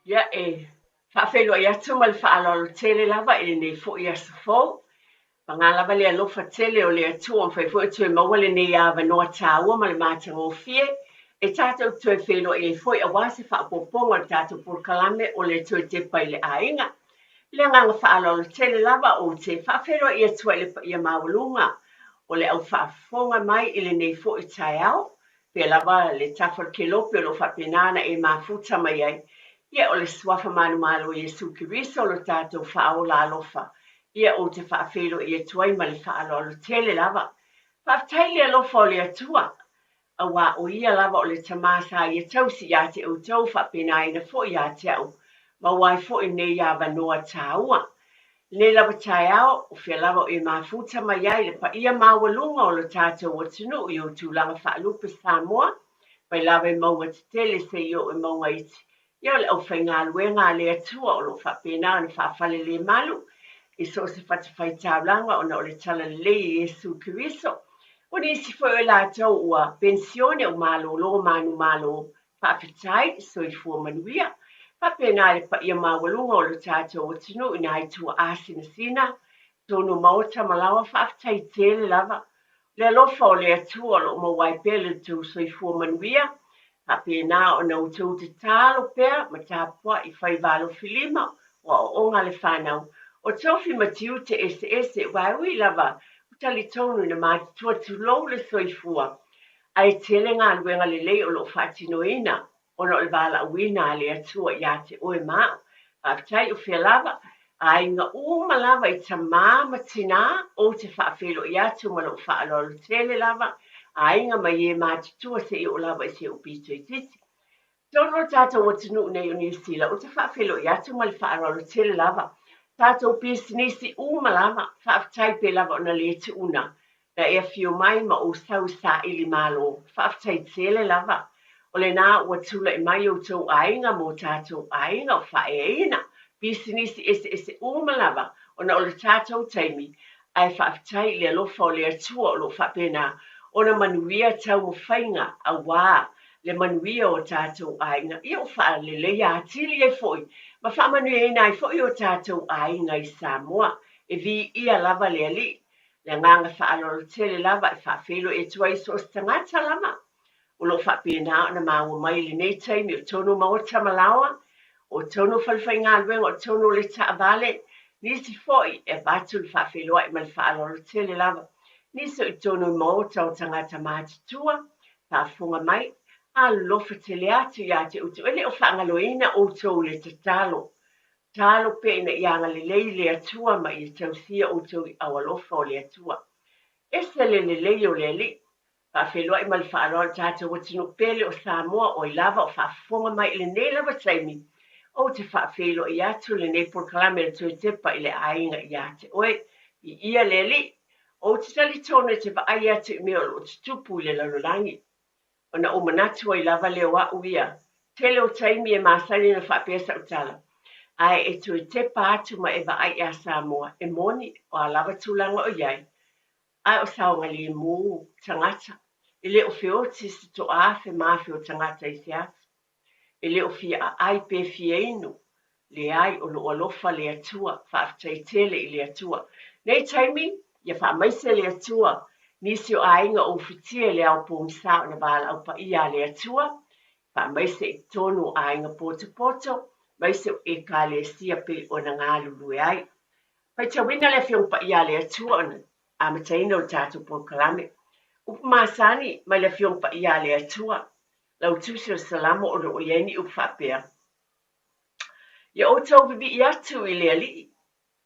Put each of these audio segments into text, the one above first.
Ia, e faafeiloai atu ma le faaaloalo tele lava i lenei foi aso fou. Paga lava le alofa tele o le Atua ua mafai foi ona toe maua lenei avanoa taua ma le matagofie e tatou te toe feiloai ai foi aua se faaopoopoga o le tatou polokalame o le Toe Tepa i le Aiga. I le agaga faaaloalo tele lava ou te faafeiloai atu ai i le paia maualuga o le au faafofoga mai i lenei foi taeao. Pea lava le tafa o le kelope o lo o faapena ona e mafuta mai ai. Ia, o le Suafa manumalo o Iesu Keriso lo tatou Faaola alofa, ia ou te faafeiloai atu ai ma le faaaloalo tele lava. Faafetai i le alofa o le Atua, aua o Ia lava o le Tama sa Ia tausi ia te outou faapenaina foi ia te au, maua ai foi nei avanoa taua. Lenei lava taeao, o fea lava o e mafuta mai ai le paia maualuga o lo tatou atunuu i ou tulaga faalupe Samoa, mai lava i mauga tetele seia oo i mauga iti, ia o le aufaigaluega a le Atua o lo o faapena ona faafalelemalu i so o se fatafaitaulaga ona o le talalelei e Iesu Keriso. O nisi foi o i latou ua penisione ua malolo manumalo, faafetai, soifua manuia. Faapena le paia maualuga o lo tatou atunuu i nai tuaasinasina, totonu o maota ma laoa, faafetai tele lava. Le alofa o le Atua o lo o maua ai pea lo outou soifua manuia, faapena ona outou tatalo pea ma tapuai faiva alofilima o aoaoga a le fanau, o tofi ma tiute eseese, aua e ui lava ua talitonu ina matutua tulou le soifua, ae tele galuega lelei o lo o faatinoina ona o le valaauina a le Atua ia te oe ma au. Faafetai o fea lava, aiga uma lava i tamā ma tinā, ou te faafeiloai atu ma lou faaaloalo tele lava, aiga mai e matutua seia oo lava i si ou pito itiiti. Totonu o le tatou atunuu nei o Niu Sila, ou te faafeiloai atu ma le faaaloalo tele lava, tatou pisinisi uma lava, faafetai pe lava ona le tuuna Na e afio mai ma ou sau i saili malo. Faafetai tele lava. O lena ua tulai mai outou aiga ma o tatou aiga o faaeaina, pisinisi eseese uma lava ona o le tatou taimi, ae faafetai i le alofa o le Atua o lo o faapena ona manuia taumafaiga aua le manuia o tatou aiga, ia ua faaleleia atili ai foi ma faamanuiaina ai foi o tatou aiga i Samoa. E viia lava le Alii. Le agaga faaaloalo tele lava e faafeiloai atu ai i so o se tagata lava o lo o faapena ona maua mai i lenei taimi o tonu maota ma laoa, o tonu falefaigaluega, o tonu o le taavale, nisi foi e avatu le faafeiloai ma le faaaloalo tele lava, nisi o i tonu i maota o tagata matutua, faafofoga mai, alofa tele atu ia te outou, e le o faagaloina outou i le tatalo. Tatalo pea ina ia agalelei le Atua ma ia tausia outou i ao alofa o le Atua. Ese le lelei o le Alii. Faafeiloai ma le faaaloalo tatou atunuu pele o Samoa o ai lava o faafofoga mai i lenei lava taimi. Ou te faafeiloai atu lenei polokalame o le Toe Tepa i le Aiga ia te oe. Viia le Alii. Ou te talitonu e te vaai atu i mea o lo o tutupu i le lalolagi. Ona ou manatu ai lava lea o au ia, tele o taimi e masani ona faapea sau tala, ae e toe tepa atu ma e vaai ia Samoa, e moni, o a lava tulaga o i ai, ae o saogalemu tagata, e le o feoti se toaafe ma afe o tagata i se aso. E le o fia aai pe fia inu, leai o lou alofa le Atua, faafetai tele i le Atua. Nei taimi, ia faamaise le Atua nisi o aiga o ufitia i le ao pogisa ona valaau paia a le Atua, faamaise i totonu o aiga potopoto, maise o Ekalesia pei ona galulue ai. Faitauina le Afioga Paia a le Atua ona amataina o le tatou polokalame. Upu masani mai le Afioga Paia a le Atua, lau Tusi o le Salamo o lo o i ai ni upu faapea, Ia outou vivii atu i le Alii,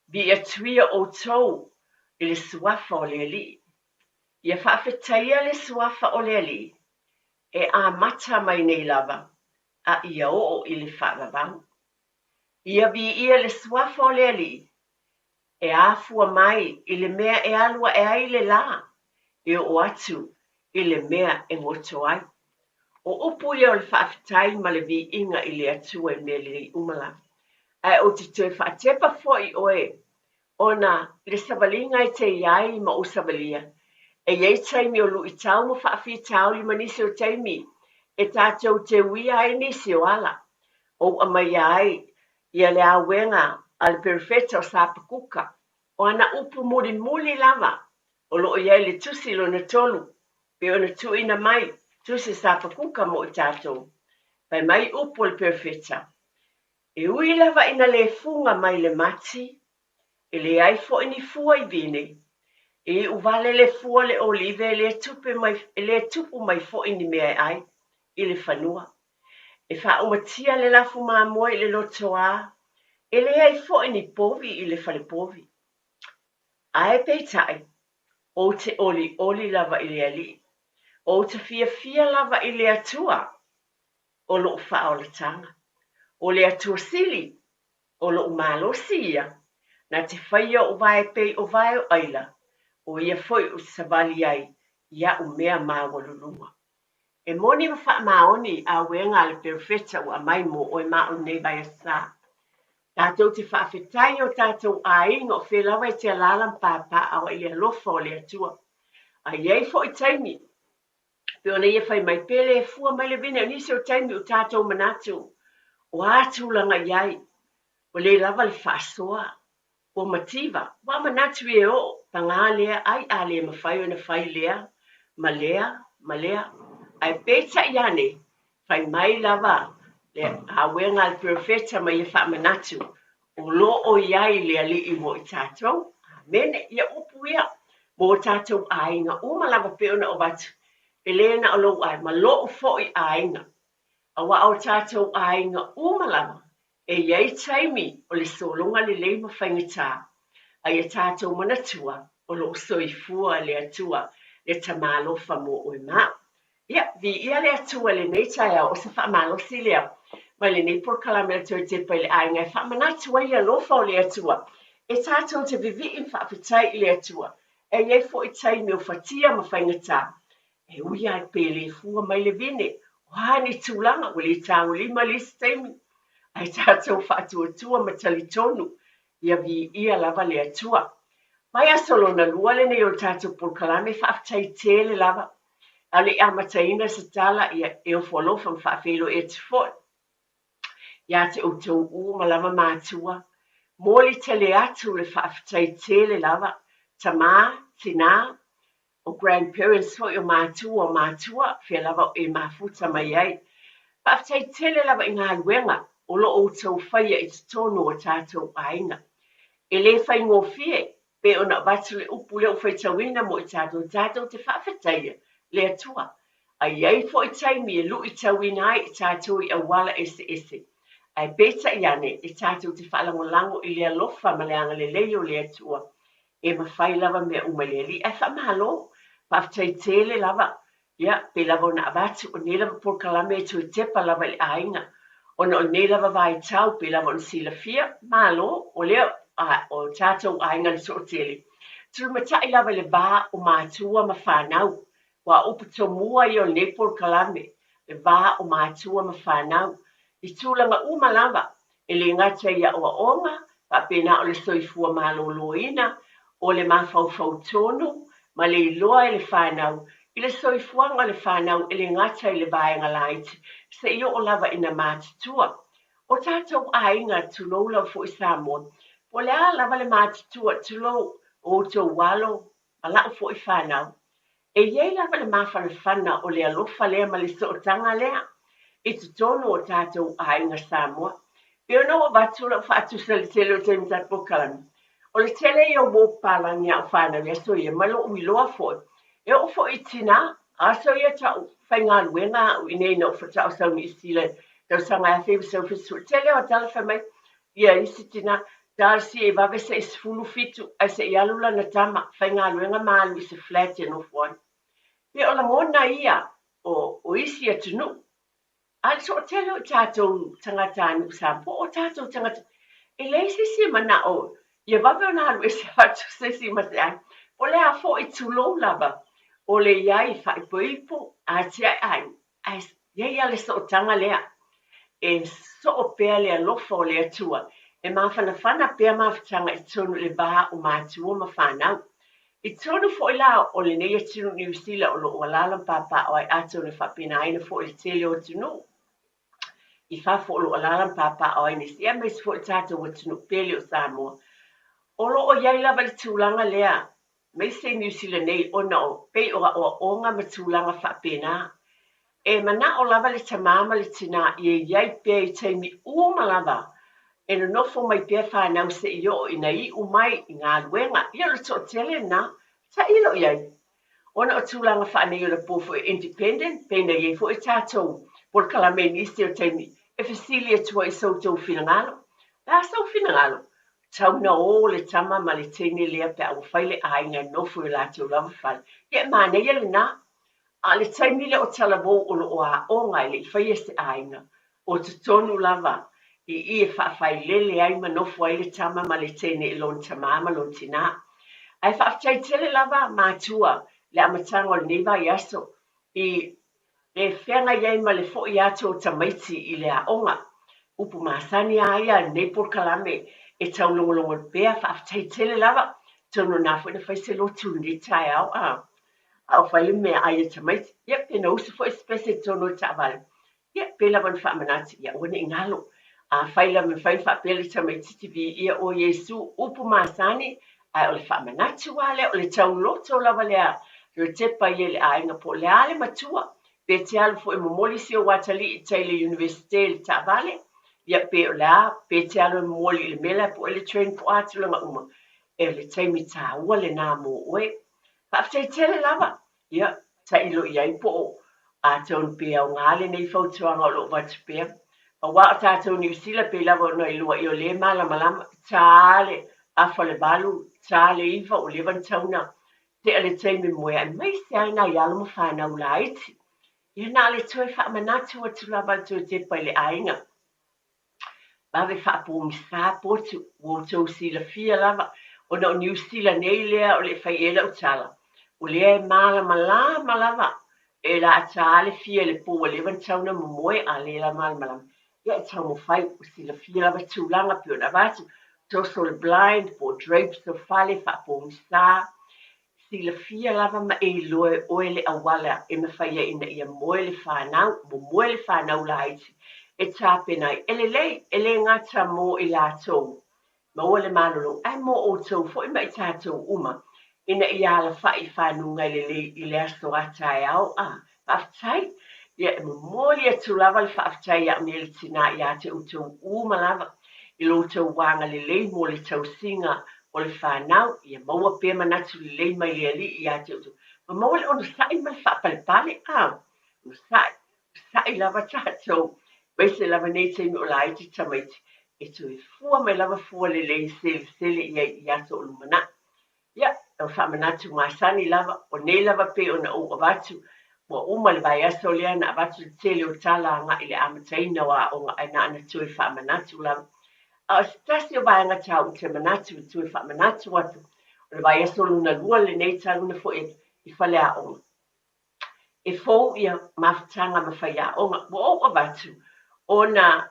vii atu ia outou i le suafa o le Alii. Ia faafetaia le suafa o le Alii, e amata mai nei lava, a ia oo i le faavavau. Ia viia le suafa o le Alii, e afua mai i le mea e alu aʻe ai le lā, e oo atu i le mea e goto ai. O upu ia o le faafetai ma le viiga i le Atua i mea lelei uma lava. Ae ou te toe faatepa foi oe, ona i le savaliga e te i ai ma ou savalia, e i ai taimi o luitau ma faafitauli ma nisi o taimi e tatou te uia ai nisi o ala. Ou aumaia ai ia le auega a le perofeta o Sapakuka, o ana upu mulimuli lava o lo o i ai i le tusi lona tolu, pei ona tuuina mai tusi a Sapakuka mo i tatou. Fai mai upu a le perofeta, E ui lava ina le fuga mai le mati, e leai foi ni fua i vine, e iu vale le fua o le olive e le tupe mai, e le tupu mai foi ni mea e ai i le fanua. E faaumatia le lafu mamoe i le lotoā, e leai foi ni povi i le falepovi. Ae peitai, ou te olioli lava i le Alii, ou te fiafia lava i le Atua o lou faaolataga. O le Atua sili o lou malosi ia, na te faia ou vae pei o vae o aila, o ia foi ou te savali ai i au mea maualuluga. E moni ma faamaoni auega a le perofeta ua aumai mo oe ma au i lenei vaiaso sa. Tatou te faafetai i o tatou aiga o fea lava e te alaala ma papaaao ai i le alofa o le Atua. A i ai foi taimi, pei ona ia fai mai, pe le fua mai le vine, o nisi o taimi ua tatou manatu, o a tulaga i ai, ua le lava le faasoa, ua mativa, ua manatu e oo, paga lea, ai a le mafai ona fai lea, ma lea, ma lea. Ae peitai ane, fai mai lava le auega a le perofeta ma ia faamanatu, o lo o i ai le Alii mo i tatou. Amene. Ia upu ia mo o tatou aiga uma lava pei ona ou avatu, e le na o lou aiga, ma lou foi aiga. Aua o tatou aiga uma lava, e i ai taimi o le sologa lelei ma faigata, a ia tatou manatua o lo o soifua le Atua, le Tama alofa mo oe ma au. Ia, viia le Atua i lenei taeao, o se faamalosi lea mai lenei polokalame a le Toe Tepa i le Aiga e faamanatu ai le alofa o le Atua e tatou te vivii ma faafetai i le Atua. E i ai foi taimi o fatia ma faigata, e ui lava pe le fua mai le vine, o a ni tulaga ua le tagolima le isi taimi, ae tatou faatuatua ma talitonu ia viia lava le Atua. Vaiaso lona lua lenei o le tatou polokalame, faafetai tele lava. A o le i amataina se tala, ia e ofo alofa ma faafeiloai atu foi ia te outou uma lava matua. Momoli tele atu le faafetai tele lava, tama, tinā, o grandparents foi, o matua o matua, fea lava e mafuta mai ai. Faafetai tele lava i galuega o lo o outou faia i totonu o tatou aiga. E le faigofie pei ona avatu le upu lea ua faitauina mo i tatou, tatou te faafetaia le Atua. A i ai foi taimi e luitauina ai i tatou i auala eseese, ae peitai ane e tatou te faalagolago i le alofa ma le agalelei o le Atua, e mafai lava mea uma i le Alii. Ae faamalo, faafetai tele lava. Ia, pei lava ona avatu, o nei lava polokalame e toe tepa lava i le aiga, ona o lenei lava vaitau, pei lava ona silafia, malo, o lea o tatou aiga i le toatele, tulimatai lava i le va o matua ma fanau, aua o upu tomua ia o lenei polokalame, le va o matua ma fanau, i tulaga uma lava, e le gata i aoaoga, faapena o le soifua maloloina, o le mafaufau tonu ma le iloa e le fanau i le soifuaga o le fanau e le gata i le vaega laiti seia oo lava ina matutua. O tatou aiga, tulou lava foi Samoa, po o le a lava le matutua, tulou o outou alo ma lau foi fanau, E i ai lava le mafanafana o le alofa lea ma le sootaga lea i totonu o tatou aiga Samoa. Pei ona ou avatu lau faatusa i le tele o taimi tatou polokalame, o le tele ia o uo papalagi a au fanau i aso ia, ma lou iloa foi, e oo foi i tinā, aso ia tau faigaluega au i inei ina ua faatoa ou sau i Niu Sila i le tausaga e 1970, tele o tala fai mai ia isi tinā, talosia ia vave se i 17 ae se i alu lana tama faigaluega ma alu i se flat e nofo ai. Pei o lagona ia o isi atunuu. A o le toatele o tatou tagatanuu Samoa, po o tatou tagata, e leai se isi e manao ia vave ona alu ese atu se isi ma se aiga. Po o le a foi, tulou lava, o le i ai faaipoipo, atiae aiga, Ae i ai lava le sootaga lea, e soo pea le alofa o le Atua, e mafanafana pea mafutaga i totonu i le va o matua ma fanau. I totonu foi la o lenei atunuu Niu Sila o lo o alaala ma papaaao ai atonu e faapenaina foi le tele o atunuu. i fafo o lo o alaala ma papaaao ai nisi, aemaise foi le tatou atunuu pele o Samoa. O lo o i ai lava le tulaga lea, aemaise i Niu Sila nei ona o pei o aoaoga ma tulaga faapena. E manao lava le tamā ma le tinā ia i ai pea i taimi uma lava e nonofo mai pea fanau seia oo ina iu mai i galuega. Ia o le toatele lena, tailo i ai. Ona o tulaga faaneionapo foi independent, pei na i ai foi tatou polokalame i nisi o taimi e fesili atu ai i so outou finagalo. O le a sou finagalo? Tau na o le tama ma le teine lea pe a ua fai le aiga e nofo i o latou lava fale. Ia e manaia lena. A o le taimi lea o talavou o lo o aoga e le i faia se aiga, o totonu lava i i e faafailele ai ma nofo ai le tama ma le teine i lona tamā ma lona tinā. Ae faafetai tele lava matua i le amataga o lenei vaiaso i le feagai ai ma le foi atu o tamaiti i le aoga. Upu masani lava ia a lenei polokalame e taulogologo pea. Faafetai tele lava. Atonu o lena foi na fai se lotu i lenei taeao a o fai le meaai a tamaiti. Ia pe na usu foi se pese i totonu o le taavale. Ia, pei lava ona faamanatu, ia aua ne i galo. Afai lava e mafai ona faapea le tamaitiiti, Viia oe Iesu, upu masani, ae o le faamanatu lava lea, o le tauloto lava lea toe tepa ia i le aiga po o le a le matua, pe te alu foi e momoli si ou atalii i tai i le Iunivesite i le taavale, ia pe o le a, pe te alu e momoli i le mea la e poe le train po o a tulaga uma, e le taimi taua lena mo oe. Faafetai tele lava. Ia, tailo i ai po o atonu pe aoga lenei fautuaga o lo o avatu pea. Aua o tatou Niu Sila pei lava ona iloa ia o lea e malamalama, ta le afa o le valu, ta le iva, ua leva ona tatau ona tea le taimi moe aemaise ai nai alo ma fanau laiti. Ia na o le toe faamanatu atu lava le toe tepa i le aiga. Vave faapogisa potu, ua outou silafia lava, ona o Niu Sila nei lea o le i fai i ai lau tala, o lea e malamalama lava, e laataa le fia i le po ua leva ona tatau ona momoe, a le la malamalama, ia e taumafai, ua silafia lava tulaga pei ona avatu, toso le blind po o drapes o fale, faapogisa, Silafia lava ma e iloa e oe le auala e mafai ai ina ia moe le fanau, momoe le fanau laiti e tapena ai. E lelei, e le gata mo i latou maua le malolo, ae mo outou foi ma i tatou uma, ina ia alafai i fanuga e lelei i le aso a taeao. A, faafetai. Ia, e momoli atu lava le faafetai ia au nei le tinā ia te outou uma lava i lo outou agalelei mo le tausiga o le fanau, ia maua pea manatu lelei mai le Alii ia te outou, ma maua le onosai ma le faapalepale. A, onosai, onosai lava tatou, aemaise lava nei taimi o laiti tamaiti, e toe fua mai lava fua lelei e selesele i ai i aso o lumanai. Ia, o faamanatu masani lava, o nei lava pei ona ou avatu, ua uma le vaiaso lea na avatu le tele o tala agai i le amataina o aoga ae na ona toe faamanatu lava. A o se tasi o vaega taua ou te manatu e toe faamanatu atu, o le vaiaso lona lua lenei talu ona foi atu i faleaoga. E fou ia mafutaga ma faiaoga. Ua ou avatu ona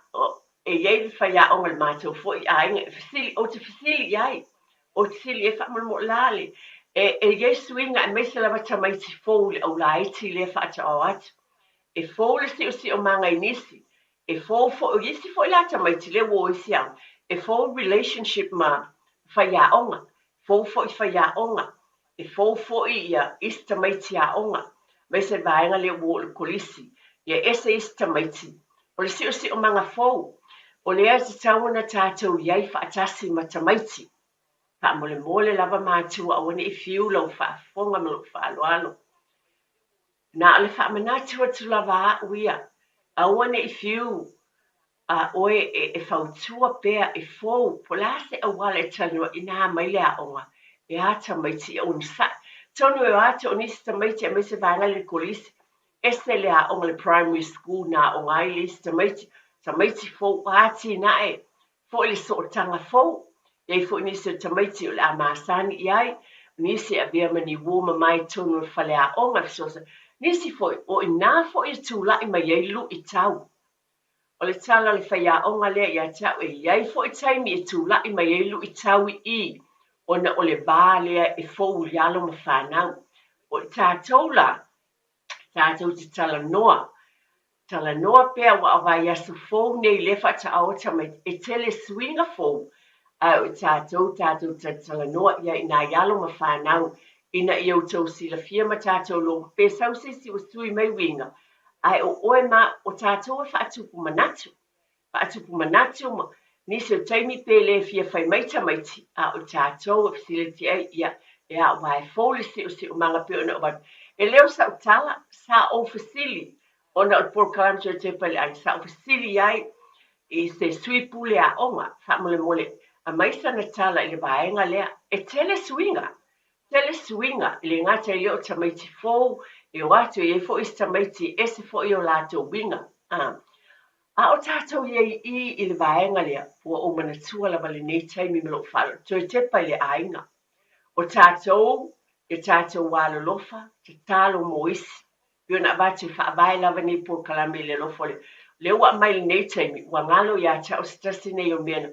e i ai le faiaoga i le matou foi aiga e fesili, ou te fesili i ai, ou te fesili i ai faamolemole la le, e, e i ai suiga aemaise lava tamaiti fou i le aulaiti lea faataoao atu. E fou le siosiomaga i nisi, e fou foi, o isi foi la tamaiti lea ua o isi aoga, e fou relationship ma faiaoga, fou foi faiaoga, e fou foi ia isi tamaiti aoga, aemaise le vaega lea ua o i le kolisi, ia ese isi tamaiti. O le siosiomaga fou, o lea e tatau ona tatou i ai faatasi ma tamaiti. Faamolemole lava matua aua ne i fiu lau faafofoga ma lou faaaloalo. Na o le faamanatu atu lava a au ia, aua ne i fiu a oe e fautua pea e fou po o le a se auala e talanoa ina mai le aoga e a tamaiti ia onosai. Atonu e o atu o nisi tamaiti aemaise vaega le kolisi, ese le aoga le primary school na aoga ai le isi tamaiti, tamaiti fou atinae foi le sootaga fou. E i ai foi nisi o tamaiti o le a masani i ai, o nisi e avea ma ni uo mamae i totonu o le faleaoga e fesoasoani. Nisi foi, o i ina foi e tulai mai ai luitau. O le tala a le faiaoga lea ia te au, e i ai foi taimi e tulai mai ai luitau i i, ona o le va lea e fou i alo ma fanau. O i tatou la, tatou te talanoa. Talanoa pea aua o vaiaso fou nei lea faatoa o tamaiti e tele suiga fou ae o tatou tatou talatalanoa i ai i nai alo ma fanau ina ia outou silafia ma tatou logo pe sau se isi ua sui mai uiga ae o oe ma o tatou e faatupu manatu faatupu manatu ma nisi o taimi pe le fia fai mai tamaiti a o tatou e fesilafia ai ia e a aua e fou le siosiomaga pei ona ou avatu. E le o sau tala, sa ou fesili ona o le polokalame Toe Tepa i le Aiga, sa ou fesili ai i se sui pule aoga, faamolemole aumai sana tala i le vaega lea. E tele suiga, tele suiga, e le gata i lea o tamaiti fou e o atu, e i ai foi isi tamaiti e ese foi o latou uiga. A o tatou i ai i i i le vaega lea, ua ou manatua lava lenei taimi ma lou faaaloalo, toe tepa i le aiga. O tatou, ia tatou alolofa, tatalo mo isi. Pei ona avatu e faavae lava nei polokalame i le alofa o le lea ua aumai i lenei taimi, ua galo ia te au se tasi nei o mea na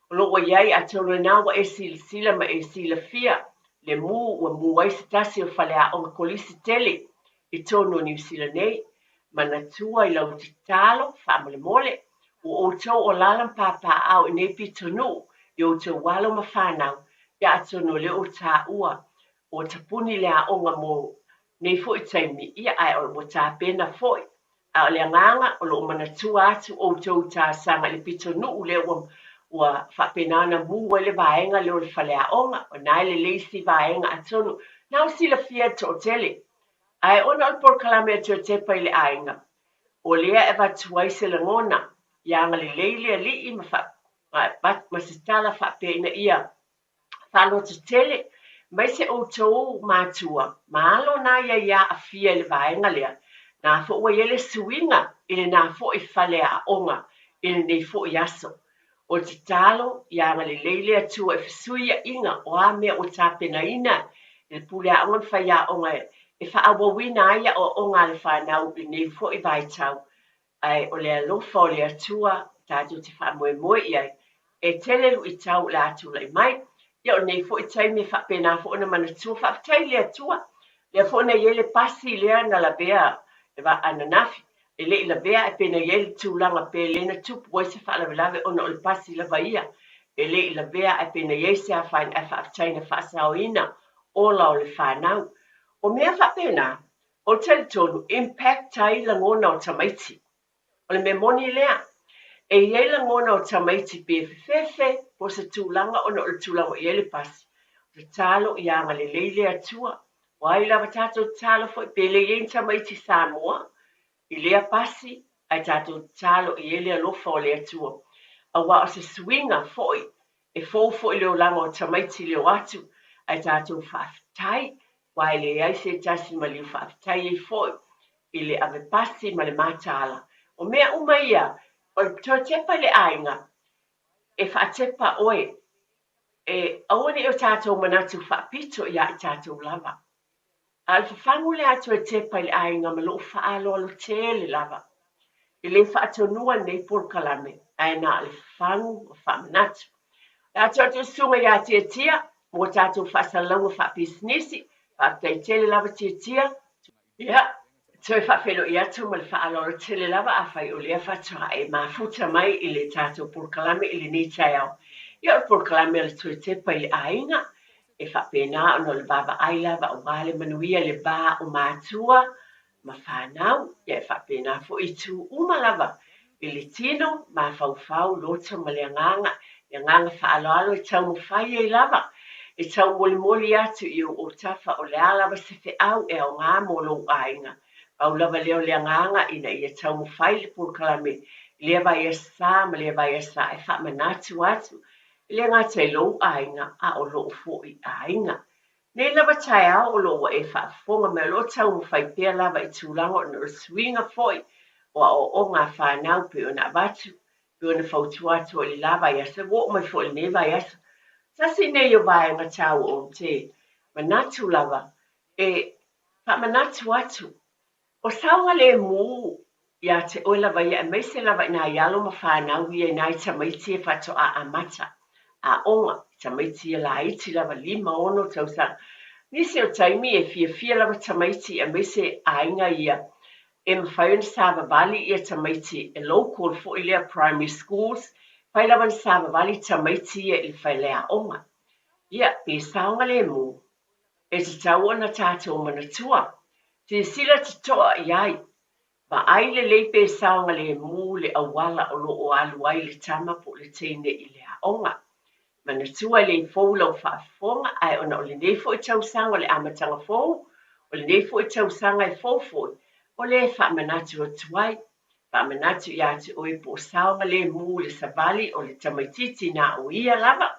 o lo o ua i ai, atonu o lena ua e silasila ma e silafia le mu ua mu ai se tasi o faleaoga kolisi tele i totonu o Niu Sila nei. Manatua i lau tatalo, faamolemole, ua outou o alaala ma papaaao i nei pitonuu i outou alo ma fanau, ia atonu o lea ua taua ua tapuni le aoga mo nei foi taimi, ia ae ua tapena foi. A o le agaga o lo o manatua atu outou i talosaga i le pitonuu lea ua ua faapena ona mu ai le vaega lea o le faleaoga, o lena e lelei isi vaega atonu na o silafia e le toatele. Ae ona o le polokalame a Toe Tepa i le Aiga, o lea e avatu ai se lagona ia agalelei le Alii ma, fa, ma se tala faapea ina ia faalototele mai se outou matua ma alo na ia ia aafia i le vaega lea, na foi ua i ai le suiga i lena foi faleaoga i lenei foi aso. O le tatalo ia agalelei le Atua i fesuiaiga o a mea ua tapenaina e le pule aoga ma faiaoga e faaauauina ai aoaoga a le fanau i lenei foi vaitau. Ae o le alofa o le Atua tatou te faamoemoe i ai, e tele luitau o le a tulai mai. Ia o lenei foi taimi e faapena foi ona manatua, faafetai i le Atua, lea foi na i ai le pasi lea na lavea le vaa ananafi, e le i lavea ae pe na i ai le tulaga pe le na tupu ai se faalavelave ona o le pasi lava ia, e le i lavea ae pe na i ai se afaina ae faafetai na faasaoina ola o le fanau. O mea faapena, ou te talitonu, impact ai lagona o tamaiti. O le mea moni lea, e i ai lagona o tamaiti pe fefefe po o se tulaga ona o le tulaga o i ai le pasi. O tatalo ia agalelei le Atua. O ai lava tatou tatalo foi pe le i ai ni tamaiti Samoa i lea pasi, ae tatou tatalo e i ai le alofa o le Atua. Aua o se suiga foi e fou foi le olaga o tamaiti i le o atu, ae tatou faafetai, aua e leai se tasi maliu faafetai ai foi i le ave pasi ma le mataala. O mea uma ia, o le toe tepa i le aiga, e faatepa oe, e aua ne i o tatou manatu faapito ia i tatou lava. A o le fafagu lea a toe tepa i le aiga ma lou faaaloalo tele lava. E le faatonua lenei polokalame, ae na o le fafagu ma faamanatu. O le a atu atu le susuga ia Tiatia mo tatou faasalalauga faapisinisi. Faafetai tele lava Tiatia. Ia, toe faafeiloai atu ma le faaaloalo tele lava afai o lea faatoa e mafuta mai i le tatou polokalame i lenei taeao. Ia, o le polokalame a le Toe Tepa i le Aiga, e faapena ona o le vaavaai lava aua le manuia i le va o matua ma fanau, ia e faapena foi i itu uma lava i le tino, mafaufau, loto ma le agaga, le agaga faaaloalo e taumafai ai lava e taumolimoli atu i ou autafa o le a lava se feau e aoga mo lou aiga. Pau lava lea o le agaga ina ia taumafai le polokalame i lea vaiaso sa ma lea vaiaso sa e faamanatu atu e le gata i lou aiga a o lou foi aiga. Nei lava taeao o lo o ua e faafofoga mai o lo o taumafai pea lava i tulaga ona o le suiga foi o aoaoga a fanau pei ona avatu, pei ona fautua atu ai i le la vaiaso, ua oo mai foi i lenei vaiaso. Tasi nei o vaega taua ou te manatu lava e faamanatu atu O saogalemu ia te oe lava ia aemaise lava i nai alo ma fanau ia i nai tamaiti e faatoa amata aoga, i tamaiti ia laiti lava, 5, 6 tausaga. Nisi o taimi e fiafia lava tamaiti aemaise aiga ia E mafai ona savavali ia tamaiti e local foi lea primary schools, fai lava ona savavali tamaiti ia i le faleaoga. Ia, pe saogalemu, e tatau ona tatou manatua, silasila totoa i ai, vaai lelei pe saogalemu le auala o lo o alu ai le tama po o le teine i le aoga. Manatua e le fou lau faafofoga ae ona o lenei foi tausaga o le amataga fou, o lenei foi tausaga e fou foi, o lea e faamanatu atu ai. Faamanatu ia te oe po o saogalemu le savali o le tamaitiiti na o ia lava.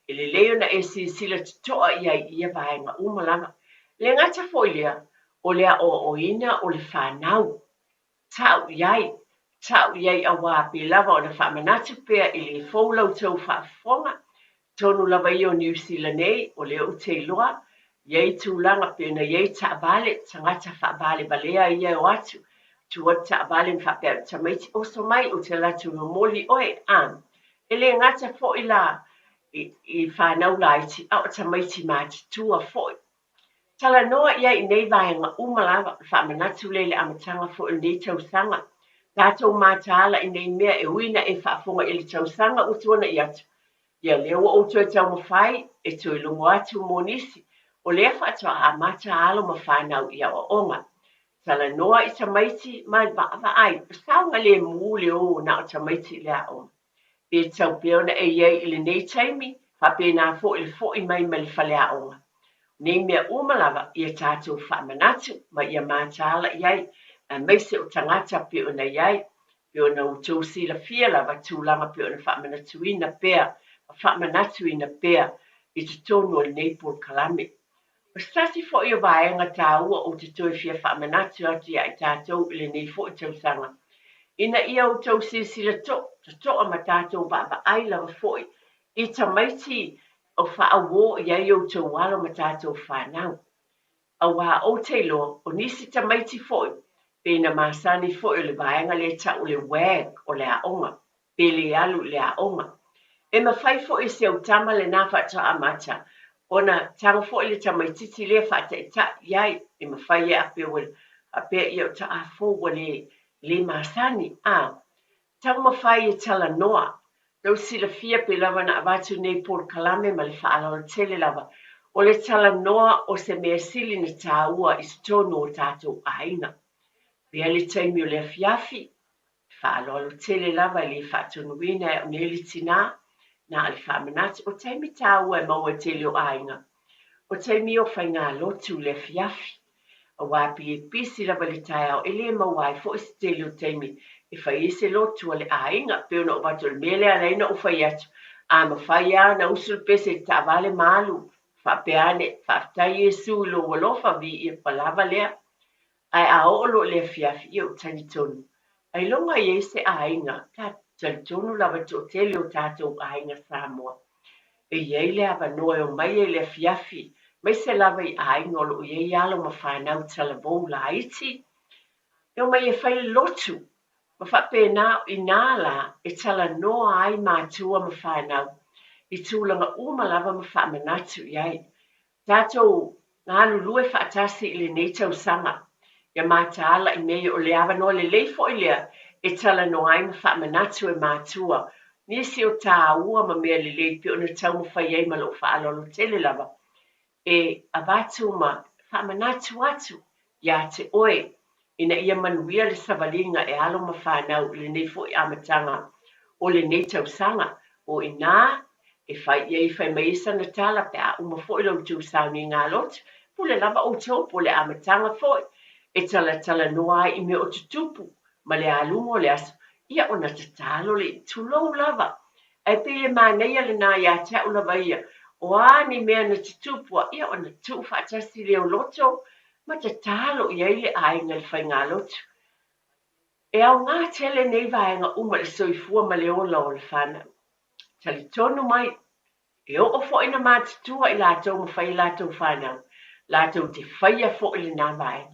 E lelei ona e silasila totoa i ai i ia vaega uma lava. E le gata foi i lea, o le aoaoina o le fanau. Tau i ai, tau i ai auā pei lava ona faamanatu pea e le fou la outou faafofoga, totonu lava ia o Niu Sila nei, o lea ou te iloa, i ai tulaga pei ona i ai taavale, tagata faavalevalea ia e o atu, tu atu taavale ma faapea atu tamaiti, oso mai ou te alu atu e momoli oe, a. E le gata foi la i fanau laiti, a o tamaiti matutua foi. Talanoa i ai i nei vaega uma lava, o le faamanatu lea i le amataga foi o lenei tausaga. Tatou mataala i nei mea e ui ina e faafofoga i le tausaga ua tuanai atu, ia lea ua ou toe taumafai e toe logo atu mo nisi, o lea faatoa amata alo ma fanau i aoaoga. Talanoa i tamaiti ma vaavaai, o saogalemu le o na o tamaiti i le aoga. Pe tatau pea ona e i ai i lenei taimi, faapena foi le foi mai mai le faleaoga. O nei mea uma lava, ia tatou faamanatu ma ia mataala i ai, aemaise o tagata pei ona i ai, pei ona outou silafia lava tulaga pei ona faamanatuina pea ma faamanatuina pea i totonu o lenei polokalame. O se tasi foi o vaega taua ou te toe fia faamanatu atu ia i tatou i lenei foi tausaga, ina ia outou silasila totoa ma tatou vaavaai lava foi i tamaiti o faauo i ai outou alo ma tatou fanau. Auā ou te iloa, o nisi tamaiti foi, pei na masani foi o le vaega lea e tau o le WAG o le aoga, pe le alu i le aoga. E mafai foi e si au tama lena faatoa amata ona tago foi le tamaitiiti lea faataitai i ai, e mafai ai a pei ua faapea ia o taa fou ua le le masani, a taumafai e talanoa. Tou silafia pei lava ona avatu nei polokalame ma le faaaloalo tele lava, o le talanoa o se mea sili na taua i totonu o tatou aiga. Pea le taimi o le afiafi, Faaaloalo tele lava e le faatonuina e au nei le tinā, na o le faamanatu, o taimi tāua e maua e tele o aiga, o taimi o faigalotu i le afiafi, auā pei e pisi lava i le taeao e le maua ai foi se tele o taimi e fai ai se lotu a le aiga. Pei ona ou avatu o le mea lea e ala ai ona ou fai atu, a mafai lava ona usu le pese i le taavale ma alu, faapea ane, Faafetai Iesu i lou alofa, viia, ua lava lea. Ae a oo loa i le afiafi, ia ou talitonu, ailoga i ai se aiga, ta talitonu lava i le toatele o tatou aiga Samoa, e i ai le avanoa e omai ai i le afiafi, aemaise lava i aiga o lo o i ai alo ma fanau talavou laiti, e omai e fai le lotu, ma faapena inā la e talanoa ai matua ma fanau i tulaga uma lava ma faamanatu i ai. Tatou galulue faatasi i lenei tausaga, ia mataala i mea ia o le avanoa lelei foi lea e talanoa ai ma faamanatu e matua nisi o tāua ma mea lelei pei ona taumafai ai ma lou faaaloalo tele lava e avatu ma faamanatu atu ia te oe ina ia manuia le savaliga e alo ma fanau i lenei foi amataga o lenei tausaga. O i ina e fai i ai fai mai ai sana tala pe a uma foi la outou sauniga lotu, pule lava outou po o le amataga foi e talatalanoa ai i mea o tutupu ma le aluga o le aso, ia ona tatalo lea, tulou lava. Ae pei e manaia lena ia te au lava ia, o a ni mea na tutupu a, ia ona tuu faatasi lea o loto ma tatalo i ai le aiga i le faigalotu. E aoga tele nei vaega uma i le soifua ma le ola o le fanau. Talitonu mai, e oo foi ina matutua i latou ma fai a latou fanau, latou te faia foi lena vaega.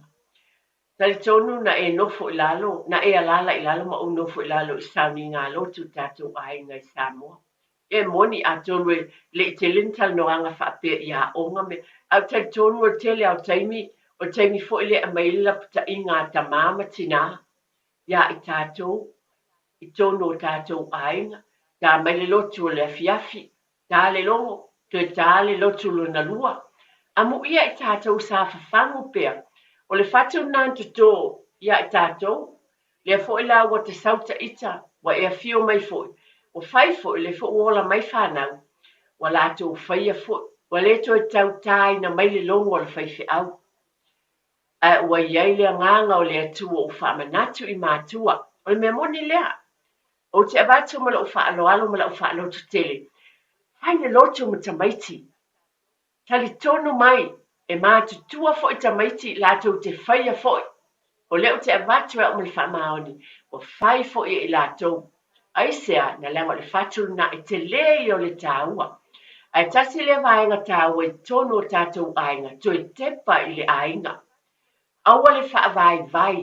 Talitonu na e nofo i lalo, na e alaala i lalo ma ou nofo i lalo i sauniga lotu i tatou aiga i Samoa. E moni, atonu e le i tele ni talanoaga faapea i aoga me, ae ou te talitonu o le tele lava o taimi O le taimi foi lea e aumai ai le lapataiga a tama ma tina ia i tatou i totonu o tatou aiga, ta mai le lotu o le afiafi, ta le logo, toe ta le lotu lona lua. Amuia i tatou sa fafagu pea, o le fatu lena na toto ia i tatou, lea foi la ua ta sau ta ita, ua e afio mai foi, ua fai foi, o lea foi ua ola mai fanau, ua latou faia foi, ua le toe tau taina mai le logo a le faifeau. Ae ua i ai le Agaga o le Atua ua faamanatu i matua. O le mea moni lea. Ou te avatu ma lou faaaloalo ma lau faalototele, fai le lotu ma tamaiti. Talitonu mai, e matutua foi tamaiti latou te faia foi. O lea ou te avatu e au ma le faamaoni, ua fai foi e i latou. Aisea? Na leaga o le fatu lena e tele ia o le taua. Ae tasi lea vaega taua i totonu o tatou aiga, toe tepa i le aiga. Aua le faavaivai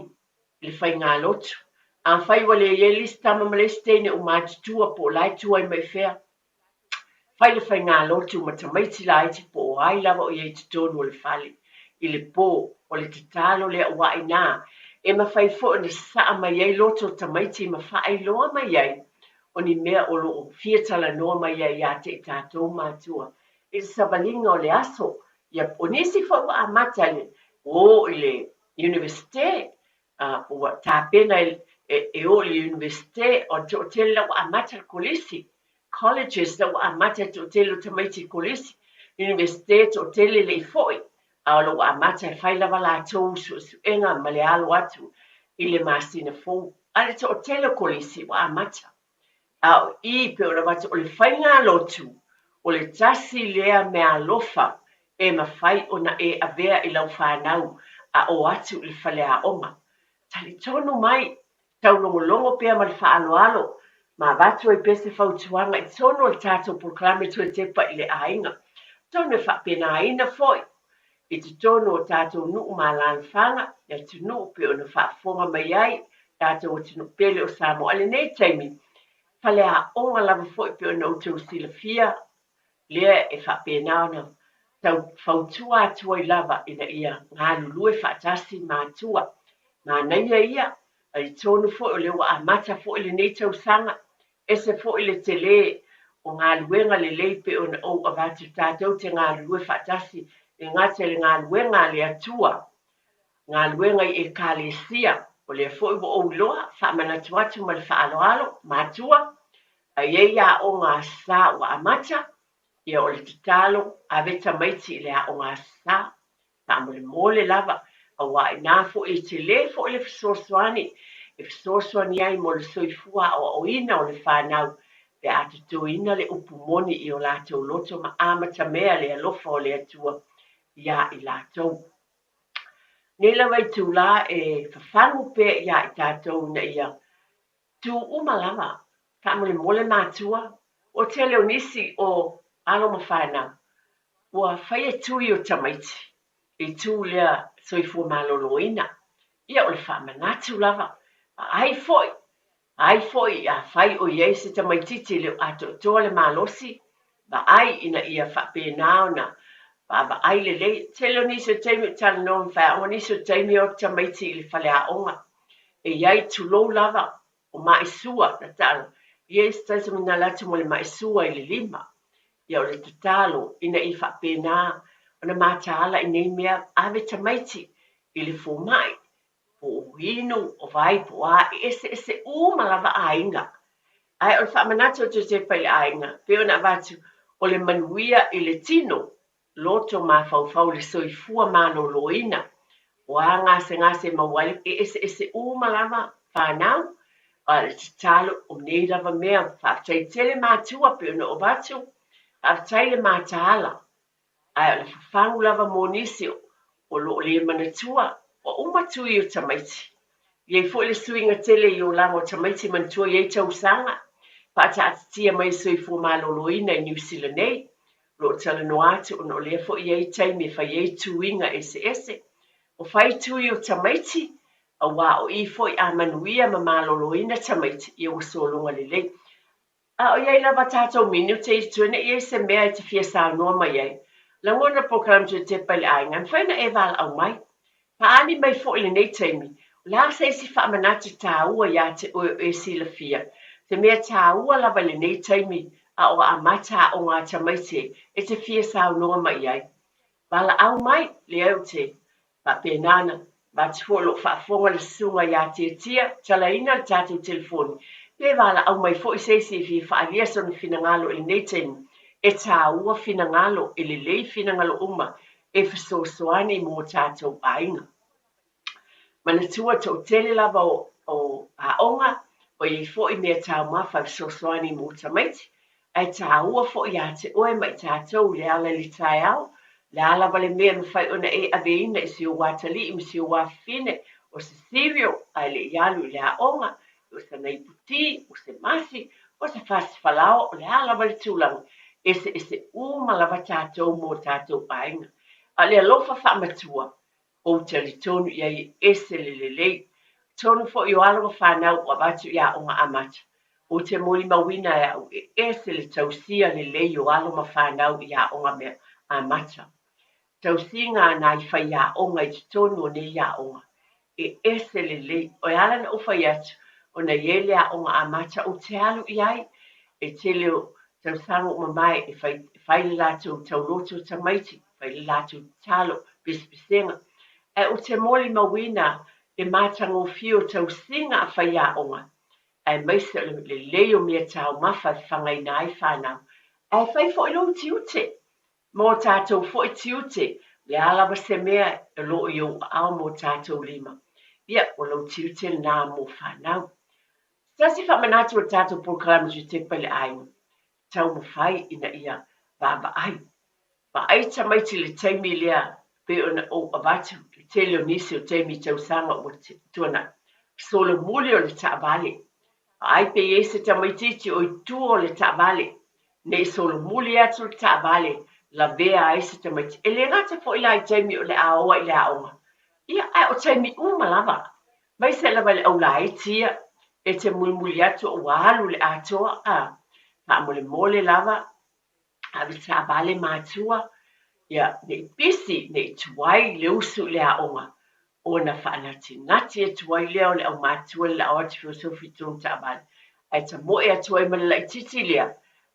i le faigalotu. Afai ua leai le isi tama ma le isi teine ua matutua po o la e tuai mai fea, Fai le faigalotu ma tamaiti laiti po o ai lava o i ai i totonu o le fale i le po. O le tatalo lea aua inā e mafai foi ona sasaa mai ai loto o tamaiti ma faailoa mai ai o ni mea o lo o fia talanoa mai ai ia te i tatou matua i le savaliga o le aso. Ia, o nisi foi ua amata i le o i le Universite, ua tapena e o i le Iunivesite, o le toatele la ua amata le kolisi, colleges la ua amata le toatele o tamaiti i kolisi, Iunivesite toatele le i foi, a o lo ua amata e fai lava latou suesuega ma le alo atu i le masina fou. A le toatele o kolisi ua amata. A o i pei ona avatu o le faigalotu, o le tasi lea meaalofa e mafai ona e avea i lau fanau a o atu i le faleaoga. Talitonu mai, taulogologo pea ma le faaaloalo ma avatu ai pea se fautuaga i totonu o le tatou polokalame Toe Tepa i le Aiga. Atonu e faapenaina foi i totonu o tatou nuu ma alaalafaga, le atunuu pei ona faafofoga mai ai tatou atunuu pele o Samoa. I lenei taimi, faleaoga lava foi pei ona outou silafia, lea e faapena ona tau fautua atu ai lava ina ia galulue faatasi matua. Manaia ia, talitonu foi o lea ua amata foi lenei tausaga, ese foi le tele o galuega lelei pei ona ou avatu tatou te galulue faatasi e gata i le galuega a le Atua, galuega i Ekalesia, o lea foi ua ou iloa, faamanatu atu ma le faaaloalo, matua, a i ai aoga Aso Sa ua amata, ia o le tatalo, ave tamaiti i le aoga Aso Sa. Faamolemole lava, aua inā foi e tele foi le fesoasoani e fesoasoani ai mo le soifua aoaoina o le fanau pe a totoina le upu moni i o latou loto ma amatamea le alofa o le Atua iā i latou. Nei lava itulā e fafagu pea iā i tatou ina ia tū uma lava, faamolemole matua, ua tele o nisi o alo ma fanau ua faia tui o tamaiti i tū lea soifua maloloina. Ia o le faamanatu lava, vaai foi, vaai foi afai o i ai se tamaitiiti e le o atoatoa le malosi, vaai ina ia faapena ona vaavaai lelei. Tele o nisi o taimi o talanoa ma faiaoga, nisi o taimi o tamaiti i le faleaoga e i ai, tulou lava, o maisua, na tala, i ai se tasi o nala atu mo le maisua i le lima. Ia o le tatalo ina ia faapena ona mataala i nei mea, ave tamaiti i le fomai, po o inu, o vai, po o a, e eseese uma lava aiga. Ae o le faamanatu atu e tepa i le aiga, pei ona avatu, o le manuia i le tino, loto mafaufau le soifua maloloina, o a gasegase e maua ai, e eseese uma lava fanau, a o le tatalo o nei lava mea, faafetai tele matua pei ona ou avatu, faafetai le mataala, ae o le fafagu lava mo nisi o lo o le manatua, ua uma tui o tamaiti. E i ai foi le suiga tele i olaga o tamaiti manatua i ai tausaga, faataatitia mai e Soifua Maloloina i Niu Sila nei, o lo o talanoa atu ona o lea foi e i ai taimi e fai ai tuiga eseese. O fai tui o tamaiti, aua o i foi a manuia ma maloloina tamaiti, ia ua sologa lelei. A o i ai lava tatou minute i tua ne i ai se mea e te fia saunoa mai ai, lagona polokalame toe tepa i le aiga, e mafai ona e valaau mai. Faaali mai foi i lenei taimi, o le a se isi faamanatu taua ia te oe o e silafia, se mea taua lava i lenei taimi a o amata aoga a tamaiti e te fia saunoa mai i ai. Valaau mai, lea ou te faapena ona avatu foi o lo o faafofoga le susuga ia Tiatia, talaina le tatou telefoni, pe valaau mai foi se isi e fia faaalia sona finagalo i lenei taimi, e taua finagalo, e lelei finagalo uma e fesoasoani mo tatou aiga. Manatua toatele lava o aoga, o i ai foi mea taumafa e fesoasoani mo tamaiti, ae taua foi ia te oe ma i tatou le ala i le taeao, le a lava le mea e mafai ona e aveina i si ou atalii ma si ou afafine, o se cereal ae le i alu i le aoga, o sana ipu ti, o se masi, o se fasi falaoa, o le a lava le tulaga, eseese uma lava tatou mo tatou aiga. A o le alofa faamatua, ou talitonu i ai e ese le lelei. Atonu foi o alo ma fanau ua avatu i aoga amata, ou te molimauina e au e ese le tausia lelei o alo ma fanau i aoga mea amata. Tausiga a nai faiaoga i totonu o nei aoga, e ese lelei. E ala ona ou fai atu, ona e i ai le aoga amata ou te alu i ai, e tele o tausaga ua mamae e fai, fai le latou tauloto tamaiti, fai le latou tatalo, pesepesega. Ae ou te molimauina le matagofie o tausiga a faiaoga, aemaise o le lelei o mea taumafa e fafagaina ai fanau. Ae fai foi lou tiute, ma o tatou foi tiute, o le a lava se mea o lo o i ou aao ma o tatou lima, ia, o lou tiute lena mo fanau. Se tasi faamanatu o le tatou polokalame Tutepa i le Aiga, taumafai ina ia vaavaai. Vaai tamaiti i le taimi lea pei ona ou avatu le tele o nisi o taimi i tausaga ua tuanai. Solomuli o le taavale. Vaai pe i ai se tamaitiiti o i tua o le taavale, ne i solomuli atu le taavale lavea ai se tamaiti. E le gata foi la i taimi o le a o ai i le aoga, ia, ae o taimi uma lava, aemaise lava i le aulaiti ia, e te mulimuli atu ua alu le atoa, a, faamolemole lava, ave taavale matua, ia, ne i pisi, ne i tuai le usu i le aoga, ona faanatinati atu ai lea o le aumātua i le la'o atu feosofi i totonu taavale, ae tamoe atu ai ma le laitiiti lea,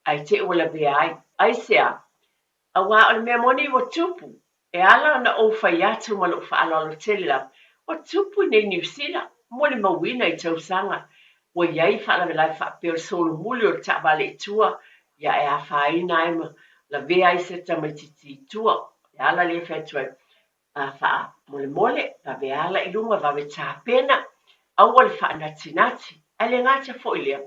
ae te i ua lavea ai. Aisea? Aua o le mea moni ua tupu, e ala ona ou fai atu ma lou faaaloalo tele lava, ua tupu i nei Niu Sila, molimauina i tausaga ua i ai faalavelave faapea o le solomuli o le taavale i tua, ia e afaina ai ma lavea ai se tamaitiiti i tua. O le ala lea e fai atu ai, A faamolemole, vave ala i luga, vave tapena, aua le faanatinati. Ae le gata foi lea,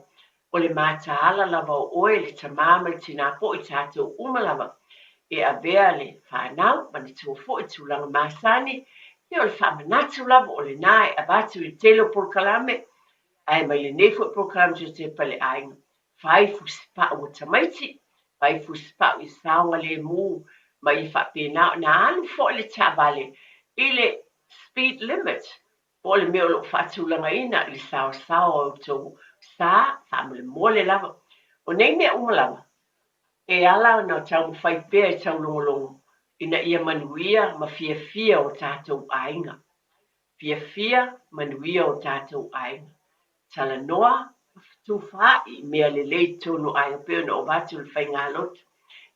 o le mataala lava o oe, le tamā ma le tinā po o i tatou uma lava e avea le fanau, manatua foi tulaga masani, ia o le faamanatu lava o lena e avatu i le tele o polokalame, ae mai lenei foi polokalame Tutepa i le Aiga. Fai fusipau o tamaiti, fai fusipau i saogalemu ma ia faapena ona alu foi le taavale i le speed limit po o le mea o lo o faatulagaina i le saosaoa o outou sa, faamolemole lava. O nei mea uma lava, e ala ona taumafai pea e taulogologo ina ia manuia ma fiafia o tatou aiga. Fiafia, manuia o tatou aiga. Talanoa ma fetufaai i mea lelei i totonu o aiga pei ona ou avatu le faigalotu.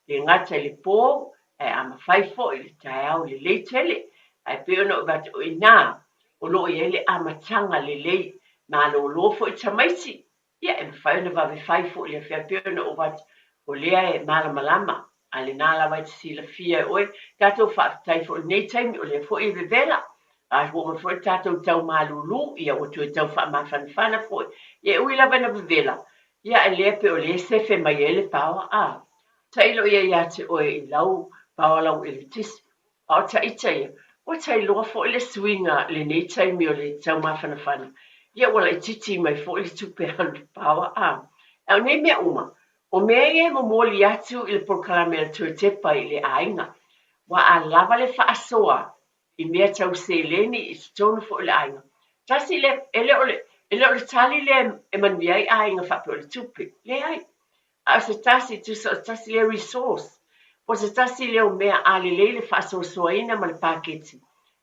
E le gata i le po, ae a mafai foi i le taeao lelei tele. Ae pei ona ou avatu, o i ina o lo o i ai le amataga lelei. Malolo foi tamaiti, Ia, e mafai ona vave fai foi le afea pei ona ou avatu, o lea e malamalama, a lena lava e te silafia e oe. Tatou faafetai foi i lenei taimi, o lea foi e vevela, a ua uma foi le tatou tau malulu, ia ua toe tau faamafanafana foi. Ia, e ui lava ina vevela, ia a lea pei o lea e sefe mai ai le paoa, a. Tailo ia ia te oe i lau paoa lau eletise. A o taita ia, ua tailoa foi le suiga i lenei taimi o le taumafanafana, ia ua laitiiti mai foi le tupe alu i le paoa. A o nei mea uma, o mea ia e momoli atu i le polokalame a le Toetepa i le aiga, ua a lava le faasoa i mea tau seleni i totonu foi o le aiga. Tasi lea, e le o le, e le o le tali lea e manuia ai aiga faapea o le tupe. Leai. A o se tasi, tusa o se tasi lea resource, po o se tasi lea o mea a lelei le faasoasoaina ma le paketi,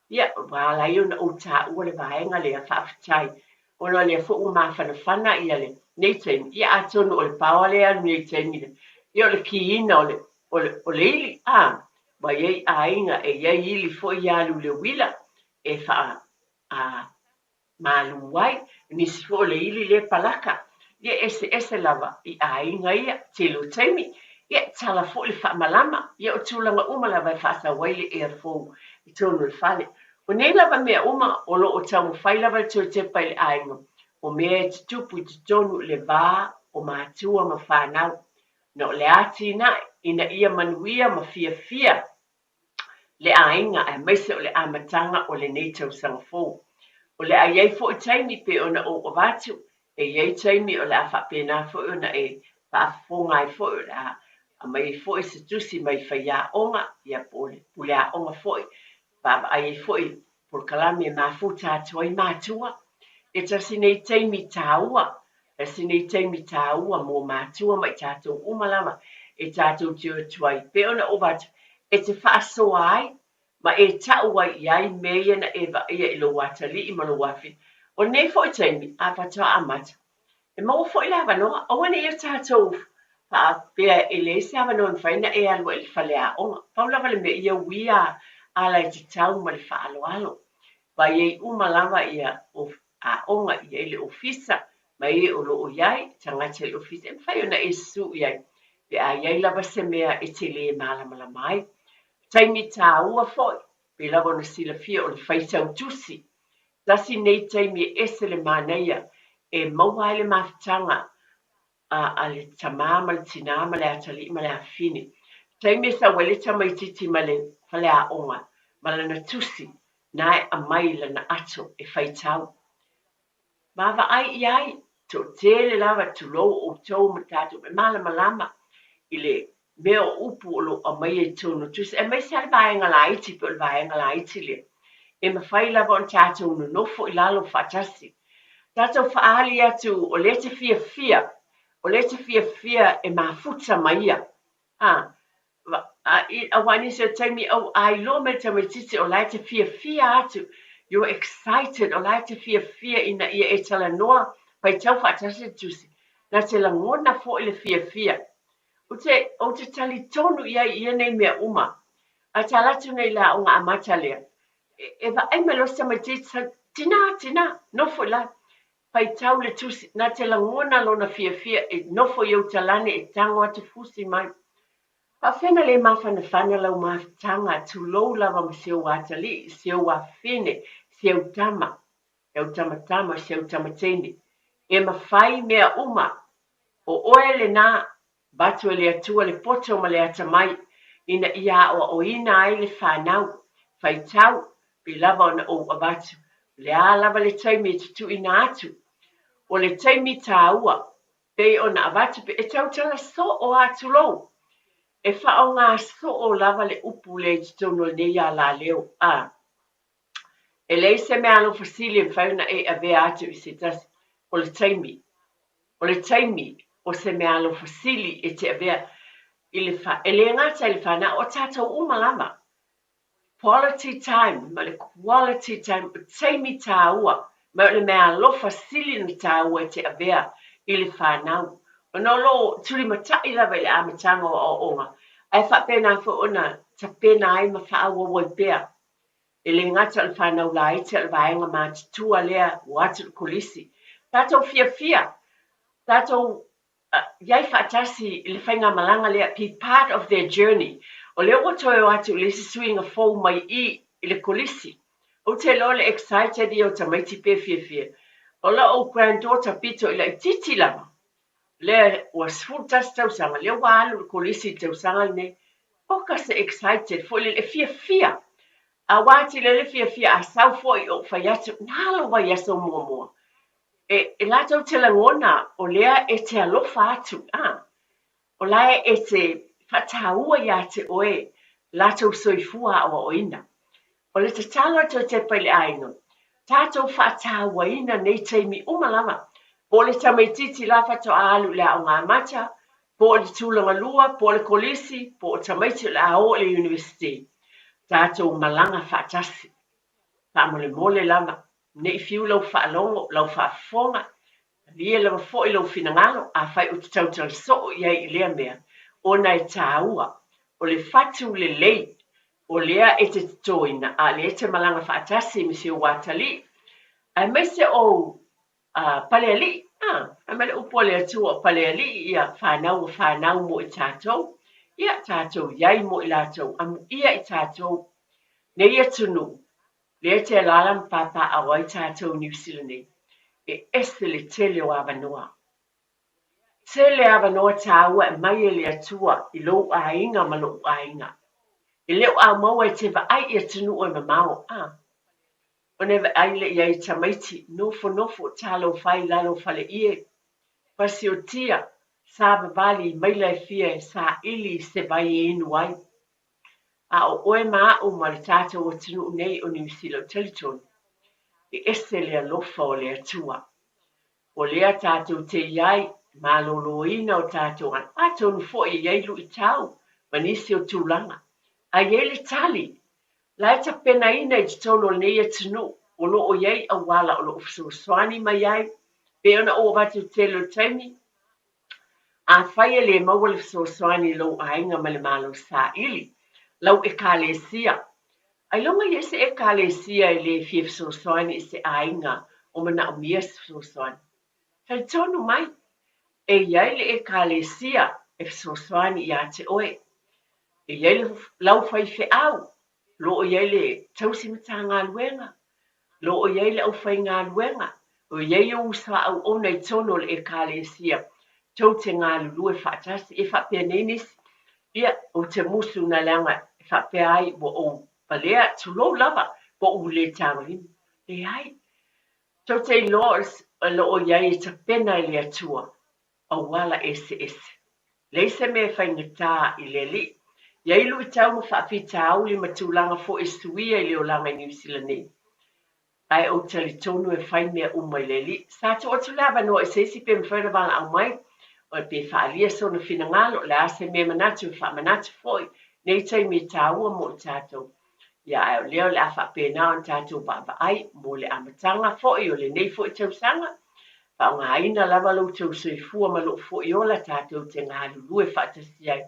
Ia, ua ala ai ona ou taua le vaega lea, faafetai, ona o lea foi ua mafanafana ia lenei taimi, ia atonu o le power lea e alu nei i le taimi lea, ia o le kiina o le, o le, o le ili, a, ua i ai aiga e i ai ili foi ia alu i le uila e faa, a, malu ai, nisi foi o le ili lea palaka, ia eseese lava i aiga ia, tele o taimi, ia tala foi le faamalama, ia o tulaga uma lava e faasau ai le ea fou i totonu o le fale. O nei lava mea uma o lo o taumafai lava le toe tepa i le aiga, o mea e tutupu i totonu i le va o matua ma fanau, na o le atinae ina ia manuia ma fiafia le aiga aemaise o le amataga o lenei tausaga fou. O le a i ai foi taimi pei ona ou avatu, e i ai taimi o le a faapena foi ona e faafofoga ai foi, o le a aumai ai foi se tusi mai faiaoga, ia po o le puleaoga foi, vaavaai ai foi i polokalame e mafuta atu ai matua. E tasi nei taimi taua, tasi nei taimi taua mo matua ma i tatou uma lava e tatou te o atu ai, pei ona ou avatu, e te faasoa ai ma e tau ai i ai mea ia na e vaaia i lou atalii ma lou afafine. O lenei foi taimi, a faatoa amata, e maua foi le avanoa, aua ne i o tatou faapea e leai se avanoa e mafai ona e alu ai i le faleaoga. Pau lava le mea, ia uia ala e tatau ma le faaaloalo. Aua e i ai uma lava ia aoga, e i ai le ofisa ma e o lo o i ai tagata i le ofisa e mafai ona e susu i ai pe a i ai lava se mea e te le malamalama ai. Taimi taua foi, pei lava ona silafia o le faitau tusi. Tasi nei taimi e ese le manaia e maua ai le mafutaga a le tama ma le tinā ma le atalii ma le afafine. Taimi e sau ai le tamaitiiti mai le faleaoga ma lana tusi na e aumai lana ato e faitau. Vaavaai i ai, toatele lava, tulou outou ma tatou, e malamalama i le mea o upu o lo o aumaia i totonu o tusi, aemaise lava le vaega laiti, pei o le vaega laiti lea, e mafai lava ona tatou nonofo i lalo faatasi. Tatou faaali atu o lea e te fiafia, o lea e te fiafia e mafuta ma ia. A, aua nisi o taimi au a iloa mai le tamaitiiti o la e te fiafia atu, you're excited, o la e te fiafia ina ia e talanoa, faitau faatasi le tusi, na te lagona foi le fiafia. Ou te, ou te talitonu i ai i ia nei mea uma. A tala atu nei i le aoga amata lea, e, e vaai mai loa si tamaitiiti, Tina, tina, nofo i lalo. Faitau le tusi, na te lagona lona fiafia e nofo i ou talane e tago atu fusi mai. Faafefea na le mafanafana lau mafutaga, tulou lava ma si ou atalii, si ou afafine, si au tama, si au tama tama, si au tama teine. E mafai mea uma. O oe lena, avatu e le Atua le poto ma le atamai, ina ia aoaoina ai le fanau, faitau, pei lava ona ou avatu, o le a lava le taimi e te tuuina atu, o le taimi taua, pei ona avatu pe e tautala soo a, tulou. E faaaoga soo lava le upu lea i totonu o lenei alaleo, a. E leai se meaalofa sili e mafai ona e avea atu i se tasi, o le taimi. O le taimi o se meaalofa sili e te avea i le fa, e le gata i le fanau, o tatou uma lava. Quality time ma le quality time, o taimi taua, ma o le meaalofa sili ona taua e te avea i le fanau. Ona o lo o tulimatai lava i le amataga o aoaoga, ae faapena foi ona tapena ai ma faaauau ai pea. E le gata o le fanau laiti a o le vaega matutua lea ua atu i le kolisi. Tatou fiafia, tatou i ai faatasi i le faigamalaga lea, be part of their journey. O lea ua toe o atu i le isi suiga fou mai i i le kolisi. Ou te iloa o le excited ia o tamaiti pe fiafia. O la'u granddaughter pito i laitiiti lava, lea ua 11 tausaga, lea ua alu i le kolisi i le tausaga lenei, oka se excited foi lele, e fiafia. A ua atili ai le fiafia a sau foi ou fai atu, na lou vaiaso muamua. E, e latou te lagona o lea e te alofa atu, a. O la e te faataua iā te oe latou soifua aoaoina. O le tatalo a Toetepa i le aiga, tatou faatauaina nei taimi uma lava, po o le tamaitiiti la faatoa alu i le aoga amata, po o le tulaga lua, po o le kolisi, po o tamaiti o le a o i le University. Tatou malaga faatasi. Faamolemole lava, ne i fiu lau faalogo, lau faafofoga, malie lava foi lou finagalo, afai ou te tautala soo i ai i lea mea, ona e taua, o le fatu lelei, o lea e te totoina, a o lea e te malaga faatasi ma si ou atalii, aemaise ou palealii, a, fai mai le upu a le Atua o palealii ia fanau ua fanau mo i tatou, ia tatou i ai mo i latou, amuia i tatou nei atunuu, lea e te alaala ma papaaao ai tatou i Niu Sila nei, e ese le tele o avanoa. Tele avanoa taua e aumai e le Atua i lou aiga ma lo'u aiga. E le o aumaua e te vaai i atunuu e mamao, a. Ona e vaai lea i ai i tamaiti, nofonofo, talofa e i lalo o faleie, pasiotia, savavali maila e fia e saili i se vai e inu ai. A o oe ma a'u ma le tatou atunuu nei o Niu Sila, ou te talitonu, e ese le alofa o le Atua. O lea tatou te i ai, maloloina o tatou aga, atonu foi e i ai luitau ma nisi o tulaga, ae i ai le tali la e tapenaina i totonu o lenei atunuu o lo o i ai auala o lo o fesoasoani mai ai, pei ona ou avatu i le tele o taimi, afai e le maua le fesoasoani i lou aiga ma le Malo saili, lau Ekalesia, Ailoga i ai se Ekalesia e le fia fesoasoani i se aiga o manaomia se fesoasoani. Talitonu mai, e i ai le Ekalesia e fesoasoani iā te oe. E i ai le lau faifeau, o lo o i ai le tausi matagaluega, o lo o i ai le aufaigaluega, o i ai ou uso a auauna i totonu o le Ekalesia tou te galulue faatasi. E faapea nei nisi, Ia, ou te musu na leaga e faapea ai ua ou palea, tulou lava, po ua le tagolima. Leai. Tou te iloa o lo o i ai e tapena e le Atua auala eseese. Leai se mea e faigata i le Alii. I ai luitau ma faafitauli ma tulaga foi e suia i le olaga i Niu Sila nei. Ae ou te talitonu e fai mea uma i le Alii. Sa tuu atu le avanoa i se isi pe mafai ona valaau mai, pe faaalia sona finagalo, o le a se mea e manatu e faamanatu foi nei taimi e taua mo i tatou. Ia, ae o lea o le a faapena ona tatou vaavaai mo le amataga foi o lenei foi tausaga. Faaaogaina lava lo outou soifua ma lou foi ola tatou te galulue faatasi ai,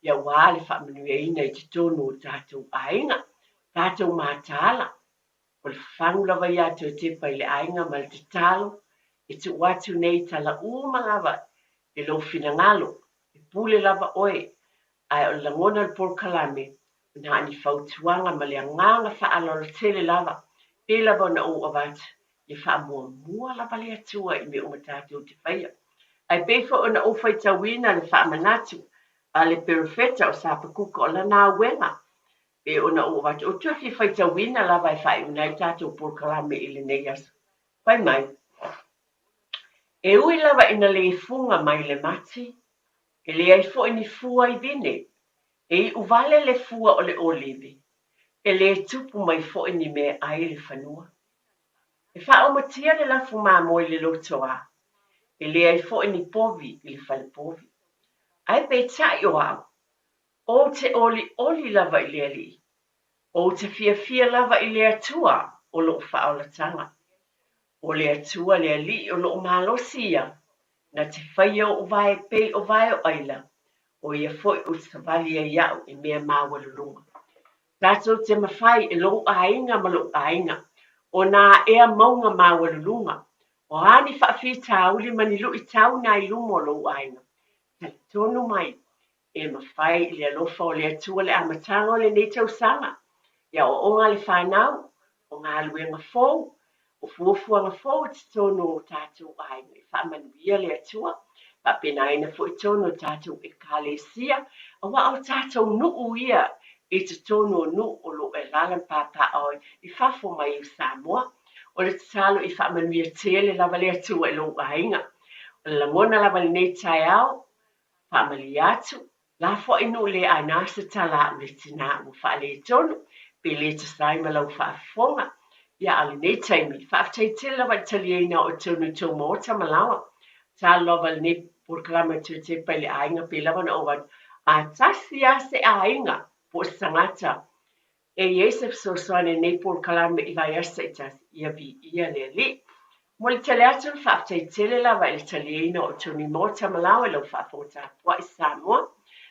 ia aua le faamanuiaina i totonu o tatou aiga, tatou mataala. O le fafagu lava ia a Toetepa i le aiga ma le tatalo e tuu atu nei tala uma lava i lou finagalo, e pule lava oe, ae o le lagona o le polokalame, na o ni fautuaga ma le agaga faaaloalo tele lava, pei lava ona ou avatu, ia faamuamua lava le Atua i mea uma tatou te faia. Ae pei foi ona ou faitauina le faamanatu a le perofeta o Sapakuka o lana auega, Pei ona ou avatu, ou te toe fia faitauina lava e faaiuina ai tatou polokalame i lenei aso. Fai mai, E ui lava ina le fuga mai le mati, e leai foi ni fua i vine, e iu wale le fua o le olive, e le tupu mai foi ni meaai i le fanua. E faaomatia le lafu mamoe i le lotoā, e leai foi ni povi i le fale povi. Ae peitai o au, Ou te olioli lava i le Alii, ou te fiafia lava i le Atua o lou faaolataga. O le Atua le Alii o lou malosi ia, na te faia oʻu vae pei o vae o ʻaila, o ia foi ou te savali ai aʻu i mea maualuluga. Tatou te mafai e lou aiga ma loʻu aiga, ona aʻea mauga maualuluga, o a ni faafitauli ma ni luitau na i luma o lou aiga, talitonu mai, E mafai i le alofa o le Atua le amataga o lenei tausaga, i aoaoga a le fanau, o galuega fou, o fuafuaga fou i totonu o tatou aiga. I faamanuia le Atua, faapenaina foi totonu o tatou Ekalesia, aua o tatou nuu ia i totonu o nuu o lo o e alaala ma papaaao ai i fafo mai o Samoa. O le tatalo i faamanuia tele lava le Atua i lou aiga. O le lagona lava i lenei taeao, Faamalie atu, lafoai nuu le aina se tala a'u le tinā ua faaletonu, pe le tusa ai ma lau faafofoga. Ia, a o lenei taimi, faafetai tele lava i le taliaina o totonu i tou maota ma laoa. Tatalo lava lenei polokalame o toe tepa i le aiga pei lava ona ou avatu, a tasi lava se aiga po o se tagata E i ai se fesoasoani i lenei polokalame i vaiaso taitasi, ia viia le Alii. Momoli tele atu le faafetai tele lava i le taliaina o Tony Moa Tamalao i lau faafofoga tapuai Samoa.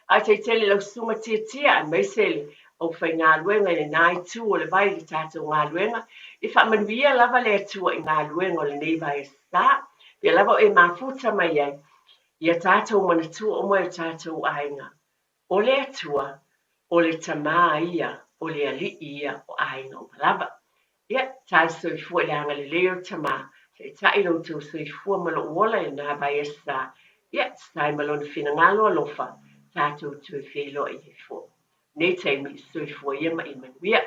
Faafetai tele i lau susuga Tiatia aemaise le aufaigaluega i lena itu o le vai i le tatou galuega. Ia faamanuia lava le Atua i galuega o lenei vaiaso sa. Pea lava o e mafuta mai ai, ia tatou manatua uma e o tatou aiga. O le Atua, o le Tama ia, o le Alii ia o aiga uma lava. Ia, tai soifua i le agalelei o le Tama, taitai lo outou soifua ma lou ola i lena vaiaso sa. Ia, tusa ai ma lona finagalo alofa, tatou toe feiloai ai foi. Nei taimi, soifua ia ma ia manuia.